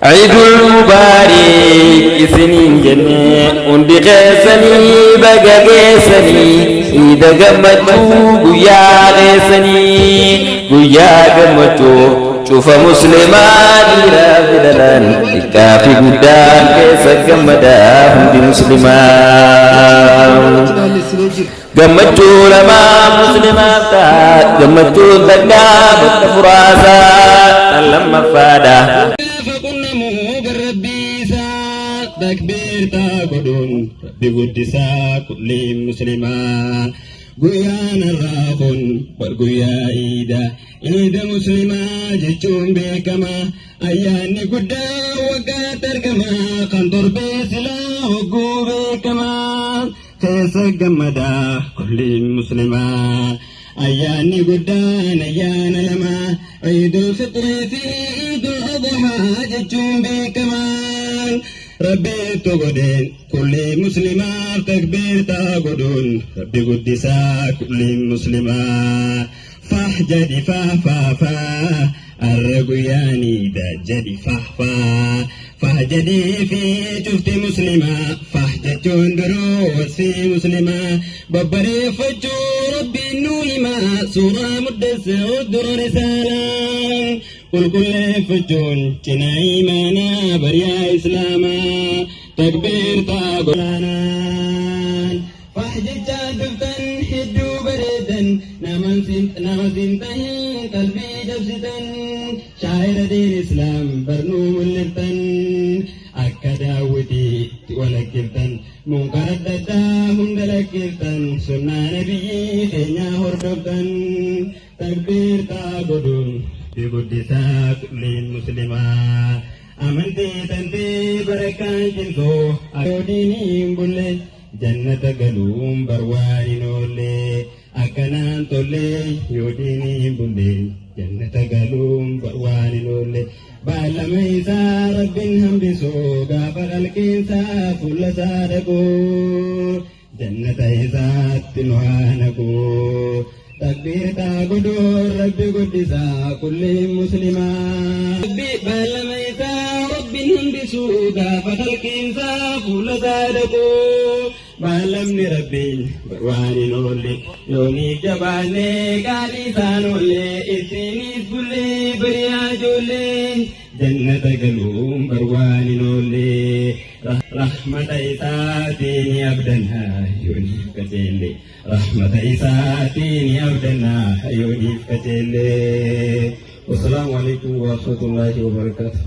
Ciidul Mubaarik isiniin jenne, hundi keessanii baga geessanii. Iida gammachuu guyyaa keessanii, guyyaa gammachuu cufa muslimaa, dhiiraa fi dhalaan, xiqqaa fi guddaan keessa gammadaa hundi muslimaa. Gammachuu lamaa muslimaaf ta'a, gammachuun takkaa bakka furaasaa, tan lammaffaadha. Gaafa qunnamuu garrabbii isaa takbiirtaa godhuun rabbi guddisaa kulli muslimaa. Guyyaan har'aa kun bar guyyaa iida, iida muslimaa jechuun beekama. Ayyaanni guddaa waggaatti argama, kan torbee silaa hogguu beekama. Keessa gammadaa kulli muslimaa. Ayyaanni guddaan ayyaana lama, Iidul Fixrii fi Iidul Adhaa jechuun beekama. Rabbiitu godheen kulli muslimaaf takbiirtaa godhuun rabbi guddisaa kulli muslimaa. Fah jedhi fah fah fah, arra guyyaan iida jedhi fah fah fah jedhii fi cufti muslimaa. Fah jechuun duruu wasfii muslimaa, babbareeffachuu rabbiin nuu himaa. Suuraa muddassir dura risaalaan qulqulleeffachuun cinaa imaanaa bariyaa islaamaa takbiirtaa godhaanaan. Fah jechaa duftan hedduu bareedan, nama sin tahin qalbii cabsitan, shaa'ira diin islaam barnuu mul'iftan, akka daawwitiitti walakkiftan, munkara adda addaa hunda lakkiftan, sunnaa nabiyyii keenyaa hordoftan, takbiirtaa godhuun rabbi guddisaa kulliin muslimaa. Amantii tantee barakkaan cimsoo, yoo diiniin bulle jannata galuun barwaan hin oolle. Akkanaan tollee, yoo diiniin bulle jannata galuun barwaan hin oolle. Baallama isaa rabbiin hambisuu gaafa dhalqiinsaa fuula isaa dhaqu, jannata isaatti nu haa naqu. Takbiirtaa godhuun rabbi guddisaa kulliin muslimaa. Rabbi baallama isaa rabbiin hambisuu gaafa dhalqiinsaa fuula isaa dhaqu. Baallamni rabbiin waan hin oolle, yooniif jabaannee qaalii isaan oolle, ittiinis bullee bari'aa ijoollee, jannata galuun bar waan hin oolle. Rahmata isaatiin abdannaa yooniif qajeelle, rahmata isaatiin abdannaa yooniif qajeelle. Wassalaamu alaikum warahmatullaahi wabarakaatuh.